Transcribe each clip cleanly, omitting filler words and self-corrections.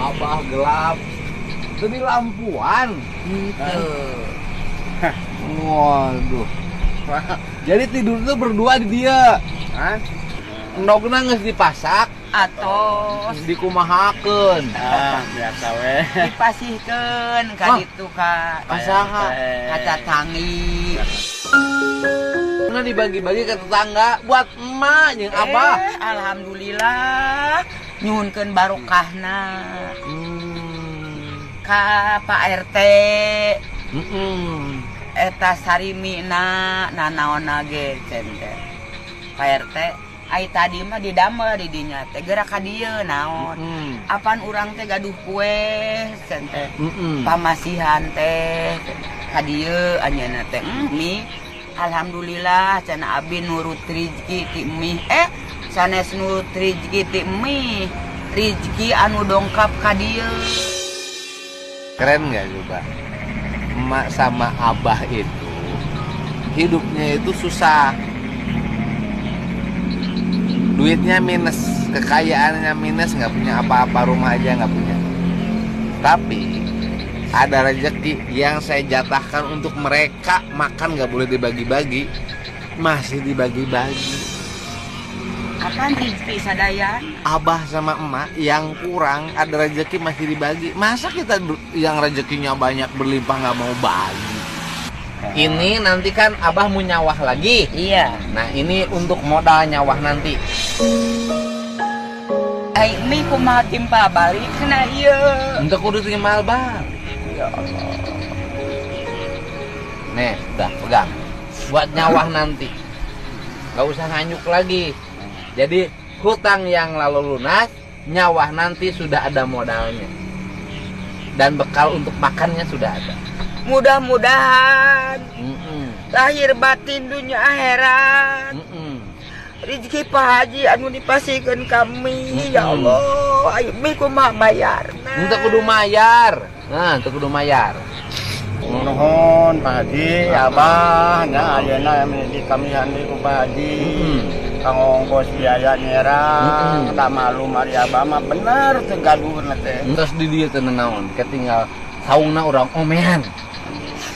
Abah gelap. Teu dilampuan. Gitu. Waduh. Jadi tidur tuh berdua di dia. Hah? Endogna geus dipasak, Atos. Dikumahakeun. Ah, biasa we. Dipasihkeun ka Wah. Ditu ka Ka saha? Ka tatangi. Nah, dibagi-bagi ke tetangga buat emak jeung abah. Eh, alhamdulillah nyuhunkeun barokahna ka Pak RT. Eta sarimina nanaonna ge cente. Pak RT ai tadi mah didamel di dinya teh geura ka dieu naon. Apan urang teh gaduh kue cente. Pamasihan teh ka dieu anjeunna teh mi alhamdulillah cenah abi nurut rizki ti mi, eh, sanes nurut rizki ti mi, rizki anu dongkap ka dieu. Keren nggak coba? Emak sama abah itu hidupnya itu susah. Duitnya minus, kekayaannya minus, nggak punya apa-apa, rumah aja nggak punya. Tapi ada rezeki yang saya jatahkan untuk mereka makan nggak boleh dibagi-bagi, masih dibagi-bagi. Apaan rizki sadaya? Abah sama emak yang kurang ada rezeki masih dibagi. Masa kita yang rezekinya banyak berlimpah nggak mau bagi? Ini nanti kan abah mau nyawah lagi. Iya. Nah, ini untuk modal nyawah nanti. Ai mi kumaha timpal balik na ieu? Untuk kudu timbal balik. Ya Allah. Nih, udah pegang. Buat nyawah nanti. Gak usah nganyuk lagi. Jadi hutang yang lalu lunas, nyawah nanti sudah ada modalnya. Dan bekal untuk makannya sudah ada. Mudah-mudahan lahir batin dunia akhirat. Rezeki Pak Haji anu dipasihkeun kami, ya Allah, ayo mi kumaha bayarna? Untuk kudu mayar. Nah, untuk kudu mayar. Nuhun Pak Haji, Abah nya ayeuna di kami handi ku Pak Haji. Kanggo ongkos biaya nyerang, tak malu mari Abah mah bener teu gaduhna teh. Terus di dieu teh naon? Ketinggal saungna urang omean.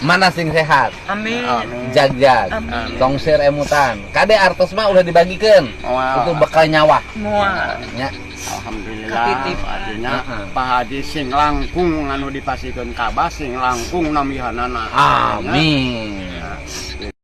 Mana sing sehat? Amin. Amin. Jag-jag. Amin. Tong seur emutan. Kade artos mah udah dibagikan. Wah. Itu bekal nyawa. Moal. Ya. Alhamdulillah, Katitip. artinya Heeh. Pak Haji sing langkung anu dipasihkeun ka Abah sing langkung nambihanana. Amin. Ya.